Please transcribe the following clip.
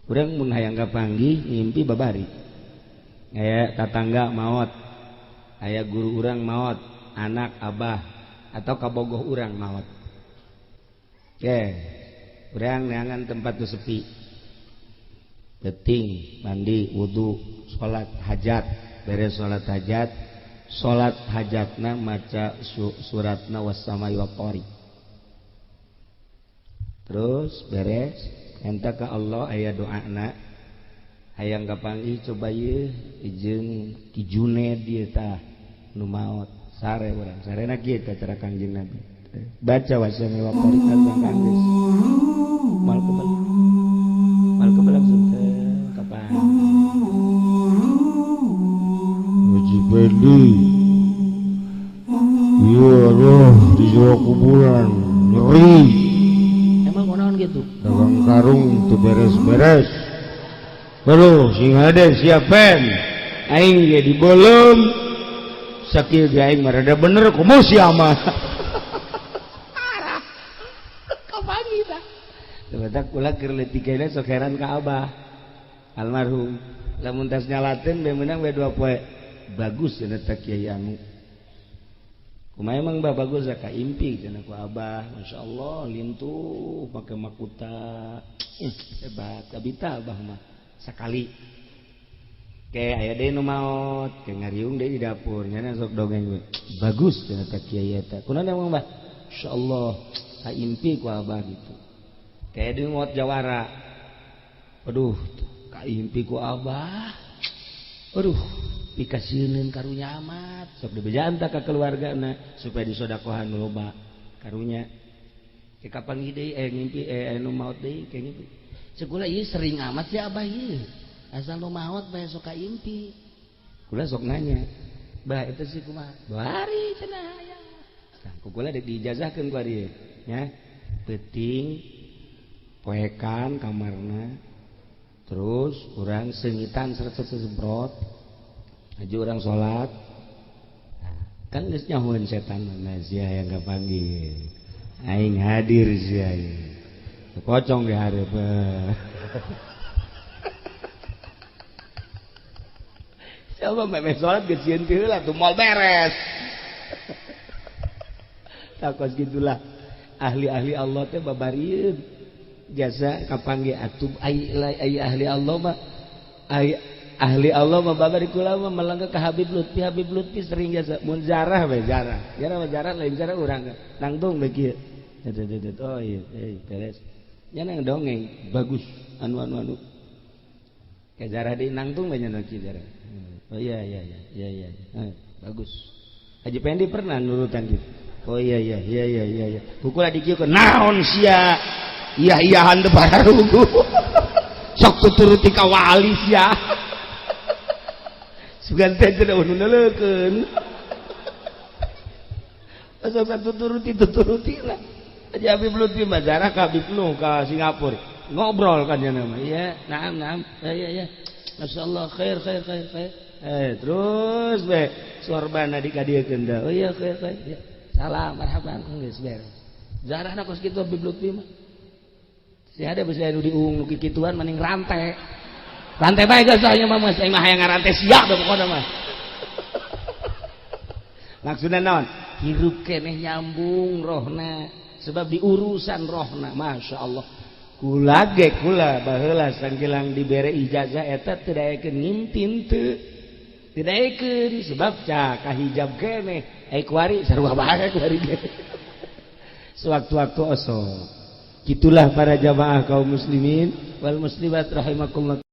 Urang mun hayang kapanggih ngimpi babari. Aya tatangga maot, aya guru urang maot, anak abah atau kabogoh urang maot. Oke, urang neangan tempat nu sepi. Peuting mandi, wudu, salat hajat, beres salat hajat, salat hajatna maca suratna والسماء والطارق. Terus beres, minta ke Allah, aya doana hayang kapanggih, coba ye jeung Ki Juned ieu tah nu maot, sare urang, sarena kieu tah cara Kangjeng Nabi, baca والسماء والطارق kan geus moal kebel, moal kebel, langsung teh kapan. Haji Pendi. Iya, aduh, di jero kuburan nyeri. Emang kunaon gitu? Dagang karung tuh beres-beres. Aduh, sing hade siapen. Aing ge dibeuleum sakieu ge, aing mah rada bener kumaha sia mah. Parah kapanggih tah. Teu kula keur leutik keneh sok heran ka abah almarhum, lamun tas nyalateun be meunang we 2 poe, bagus cenah teh kiai anu. Kumaha emang, Bah, bagus ka impi cenah ku abah? Masyaallah, lintuh make makuta, hebat kabita abah mah. Sakali kayak aya deui nu maot, kayak ngariung deui di dapur nya, sok dongeng we, bagus cenah teh kiai eta. Kunaon emang, Bah? Insyaallah ka impi ku abah gitu. Kayak deui maot jawara, aduh, ka impi ku abah, aduh, pikasieun karunya amat, sok dibejaan ka keluargana supaya disodakohan loba karunya. Kayak kapan deui ngimpi nu maot deui, kayak ngimpi sekolah ieu sering amat sih abah ieu, asal nu maot bae sok ka impi. Kula sok nanya, "Bah, itu sih kumaha?" "Bari," cenah, aya. Tah, ku kula dek diijazahkeun ku dieu nya, peuting poekan kamarna, terus urang seungitan seret semprot, aja urang salat kan geus nyahoeun setan mana sia yang kapanggih, aing hadir sia ieu. Pocong di hareup. Coba memeh salat geus sieun ti heula tuh moal beres. Takos gitulah ahli-ahli Allah teh babarieun jasa kapanggih atuh. Ai ai ahli Allah mah, ai ahli Allah mah babari. Kula mah melangkah ke Habib Lutfi. Habib Lutfi sering jasa mun jarah we, jarah jarah mah, jarah lain jarah urang, nangtung we kieu. Oh iya, eh beres nya, nang dongeng bagus anu anu anu kayak jarah di nangtung we nya kieu jarah. Oh iya, bagus. Haji Pendi pernah nurutan gitu. Oh iya, kukula dikieu naon sia, iya iyahan teu bararugu, sok tuturuti ka wali sia, sugan teh teu nu neuleukeun, sok tuturuti tuturuti lah. Haji Habib Lutfi mah jarah ka Habib Nuh ka Singapura, ngobrol kan ya nama, iya, naam naam, iya iya, masyaallah, khair khair khair khair. Terus be sorbana dikadiekeun da. Oh iya, khair khair ya. Salam marhaban, geus beres jarahna kos kitu. Habib Lutfi mah si ada bisa nu diung nu kikituan mending rantai rantai bae geus nya mah, aing mah hayang ngarantai siap be pokona mah. Maksudna naon? Hirup keneh, nyambung rohna, sebab di urusan rohna Masya Allah. Kula ge kula baheula sangkilang dibere ijazah eta teu daekeun ngimpin, teu teu daekeun, sebab cah kahijab keneh. Ai kuari sarua bae, kuari ge sewaktu-waktu osok gitulah. Para jamaah kaum muslimin wal muslimat rahimakumullah.